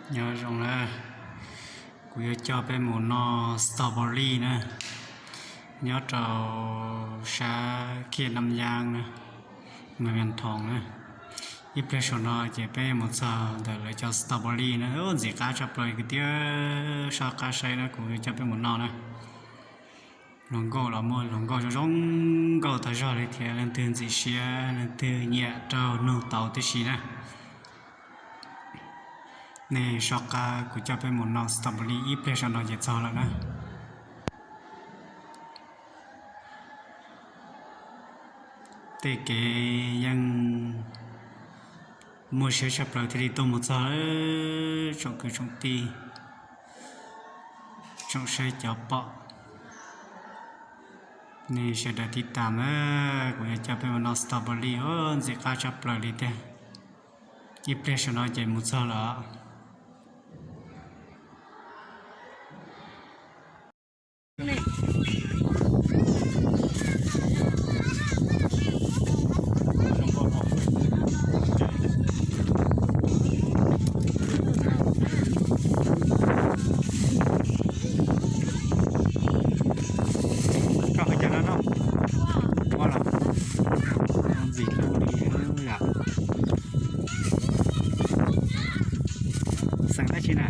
Nyob zoo na, kuv yuav coj peb mus noj strawberry na, nyob rau sab Khiaj Nam Yaj na, Nam Yaj Thoos na. Ib pliag saum no ces peb mus txog ntawm lawv cov strawberry na, ntxim qab tshaj plaws kwv tij, soj qab saib na, kuv yuav coj peb mus noj na. Hluas nkauj los muaj hluas nkauj zoo zoo nkauj tag zog li thiab, leej twg ntxim siab leej twg nyiam raug nug tau tib si na. Nej soj qab kuv coj peb mus noj strawberry, ib pliag saum no ces txog lawm na. Tej kev yeej muaj siab tshaj plaws thiaj li tuaj mus txog, tsoom kwv tsoom tij, tsoom saib cov pom. Nej sawv daws tib tas na, kuv yuav coj peb mus noj strawberry, ntxim qab tshaj plaws li tiag. Ib pliag saum no ces mus txog lawm. Koj qhov chaw no no, ua los ntxim hlub li yom. Xeem dab tsi na?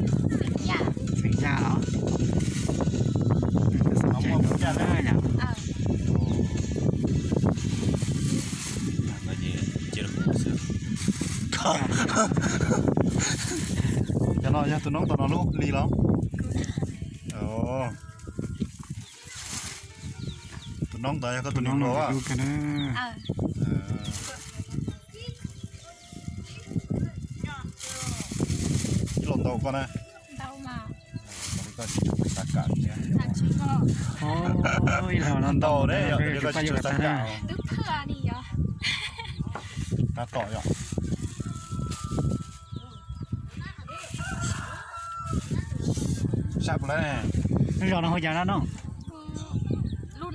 Xeem Yaj los? Yom. Cov no yog tus noob tom no lub li los? Tus noob ntawd yog koj tus niam hluas. Ib los ntau koj na. Ib los ntau ne, yog koj tsis tshua xav kam. Tab tom yom. Sab puas lawv ne? Lub zos no hu cas no no? Rov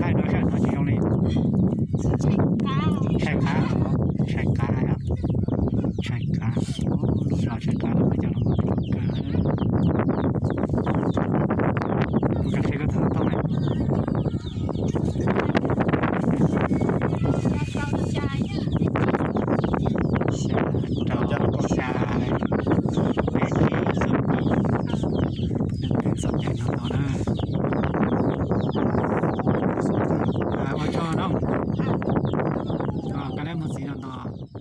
qab no sab no tsis zoo li. Tshais Qav, Tshais Qav yom. Tshais Qav, lub zos Tshais Qav no cov lus kawg. Kuv tseem qhia koj tus ntoo ne. Xya, rau, xya, peb, ib, xum, ib. Leej twg txom nyem no tos na. Ua tsaug no. Koj dab muag txiv no tos.